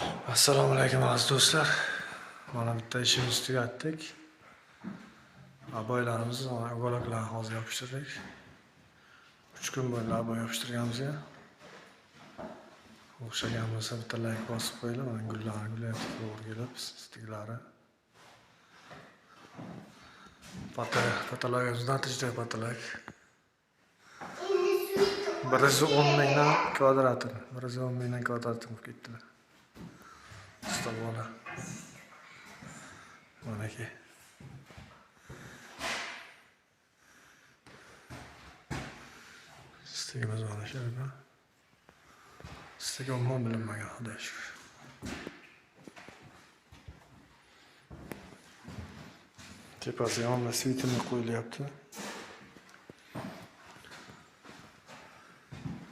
Assalomu alaykum, aziz do'stlar. Mana bitta ishimizni tugatdik. Oboylarimizni, mana уголок larni hozir yopishtirdik. 3 kun bo'ldi oboy yopishtirganimizga. O'xshagan bo'lsa, bitta layk bosib qo'yinglar. Mana gullar gulyapti, to'g'ri kelib, stiklari. Потолок 3D потолок. 110 mingdan kvadratini, 110 mingdan kvadratini bo'lib ketdilar. Usta bola. Manaki. Stigimiz mana shu yerda. Stig umuman bilinmagan, xudoga shukur. Tepasi yonida светильник qo'yilyapti.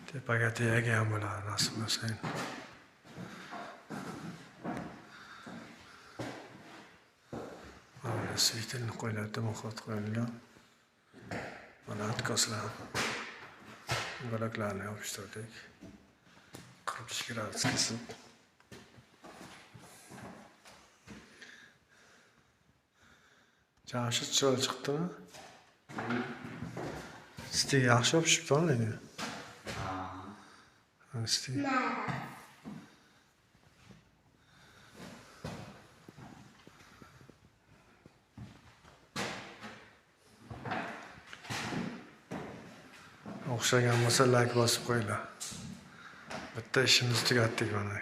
Tepaga teyagi ham bo'ladi, nasib bo'lsa endi. Mana светильник qo'yilyapti, muhit qo'yilgan. Mana откос lar, уголок larni yopishtirdik. 42 gradus kesib. Jamshid, chiroyli chiqdimi? Stig yaxshi yopishibdi, lekin. Stig. O'xshagan bo'lsa, layk bosib qo'yinglar. Bitta ishimizni tugatdik mana.